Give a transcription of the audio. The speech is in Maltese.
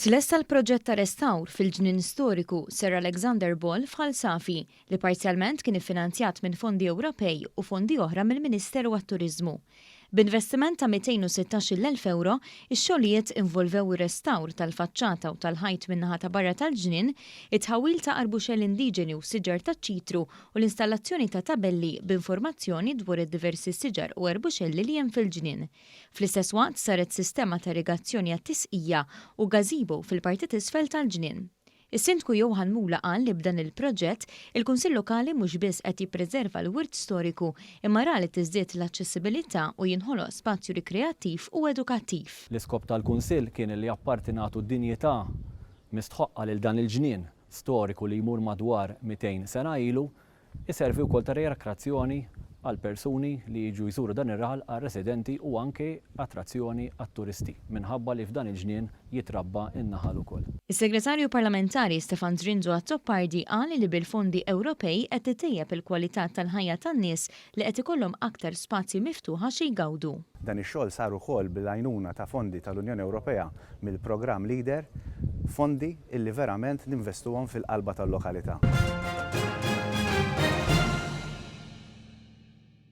Tlesta l-proġett ta' restawr fil-ġnien storiku Sir Alexander Ball f'Ħal Safi, li parzjalment kien iffinanzjat minn fondi Ewropej u fondi oħra mill-Ministeru għat-Turiżmu. B'investiment ta' 216,000 ewro, ix-xogħlijiet involvew ir-restawr tal-faċċata u tal-ħajt min-naħa ta' barra tal-ġnien, it-tħawwil ta' arbuxell indiġeni u siġar taċ-ċitru u l-installazzjoni ta' tabelli b'informazzjoni dwar id-diversi siġar u arbuxelli li hemm fil-ġnien. Fl-istess waqt saret sistema ta' irrigazzjoni għat-tisqija u gazebo fil-parti t'isfel tal-ġnien. Is-Sindku Johann Mula qal li b'dan il-proġett, il-Kunsill Lokali mhux biss qed jippreserva l-wirt storiku imma ra li tiżdied l-aċċessibilità u jinħoloq spazju rikreattiv u edukattiv. L-iskop tal-Kunsill kien li apparti nagħtu dinjità mistħoqqa lil dan il-ġnien storiku li jmur madwar 200 sena ilu, Iservi wkoll ta' riakrazzjoni għall-persuni li jiġu jżuru dan ir-raħal għar-residenti u anke attrazzjoni għat-turisti minħabba li f'dan il-ġnien jitrabba n-naħal ukoll. Is-Segretarju Parlamentari Stefan Zrinzo Azzopardi qal li bil-fondi Ewropej qed tittejjeb il-kwalità tal-ħajja tan-nies li qed ikollhom aktar spazji miftuħa xi jgawdu. Dan ix-xogħol sar ukoll bil-għajnuna ta' fondi tal-Unjoni Ewropea mill-programm Leader, fondi illi verament ninvestuhom fil-qalba tal-lokalità.